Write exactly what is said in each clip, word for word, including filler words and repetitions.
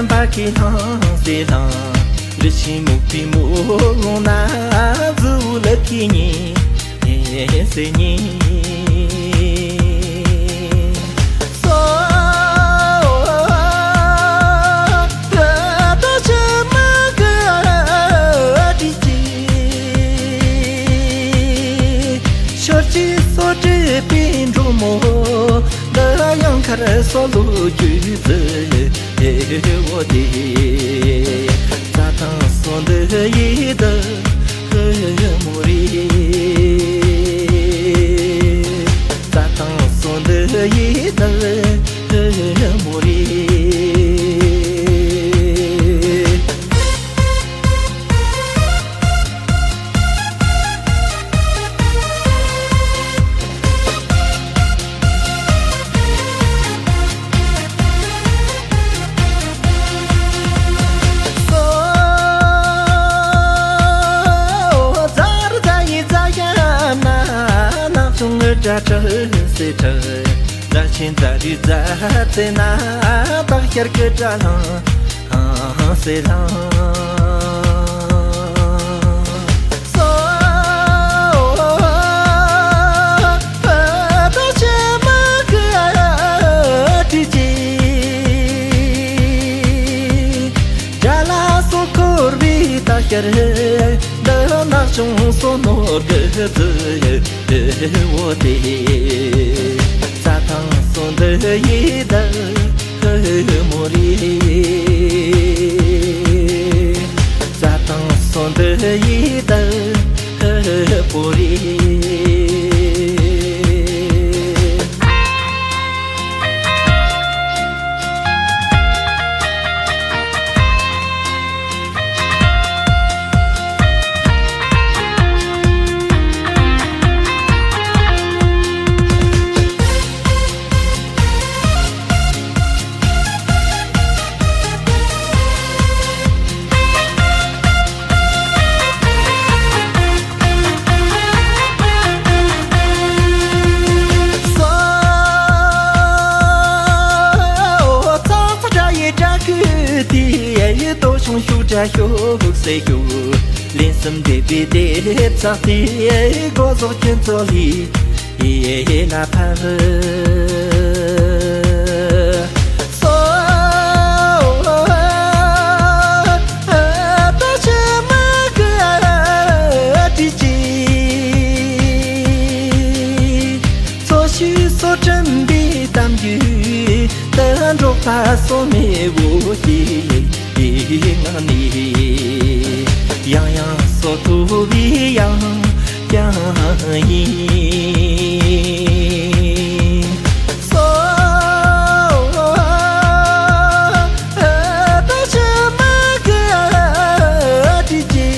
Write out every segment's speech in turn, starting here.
འབར་གྱི་ལྷང་སེ་ལྷང་། རི་ཆེན་སྨུག་པའི་མུ་ལོང་ན། གཟི་འོད་ལ་ཁད་ཉི་སེ་ཉི། སོ། ད་ཆ་མ་གི་ཨ་ཏི་ཅི། ཤར་གྱི་སོ་བྲེ་པའི་འབྲུག་མོ། འདི་ཡང་ཁར་སོ་ལོ་རྒྱུས་ཟེར། ཨེ་འོ་དེ། རྩྭ་ཐང་སོ་འདི་ཡི་འདི་མོ་རེད། རྩྭ་ཐང་སོ་འདི་ཡི་འདི་མོ་རེད། འདི་ནག་ཆུང་སོ་ནོར་གི་རྫི་འོ་དེ། རྩྭ་ཐང་སོ་འདི་ཡི་འདི་མོ་རེད། རྩྭ་ཐང་སོ་འདི་ཡི་འདི་པོ་རེད། ལན་གསུམ་འདེབས་པའི་དེབ་ཚགས་དེ་སྒོ་ཟོག་ཁྱོད་ཚོ་ལས་ཡེ་ན་ཕ་བུ། སོ། ད་ཆ་མ་གི་ཨ་ཏི་ཅི། འཚོ་བྱེད་སོ་སྐྲུན་པའི་གཏམ་རྒྱུད་དུ་འགྲོགས་པ་སོ་མེ་བོ་ཞིག་ངང་ནས་ཡང་ཡང་སོ་ཐུབ་པའི་ཡང་ཀྱང་ཡིན། སོ། ད་ཆ་མ་གི་ཨ་ཏི་ཅི།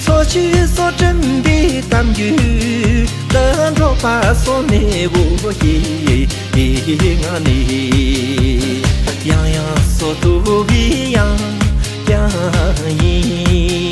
འཚོ་བྱེད་སོ་སྐྲུན་པའི་གཏམ་རྒྱུད་དུ་འགྲོགས་པ་སོ་མེ་བོ་ཞིག་ངང་ནས་ཡང་ཡང་སོ་ཐུབ་པའི་ཡང་ཀྱང་ཡིན།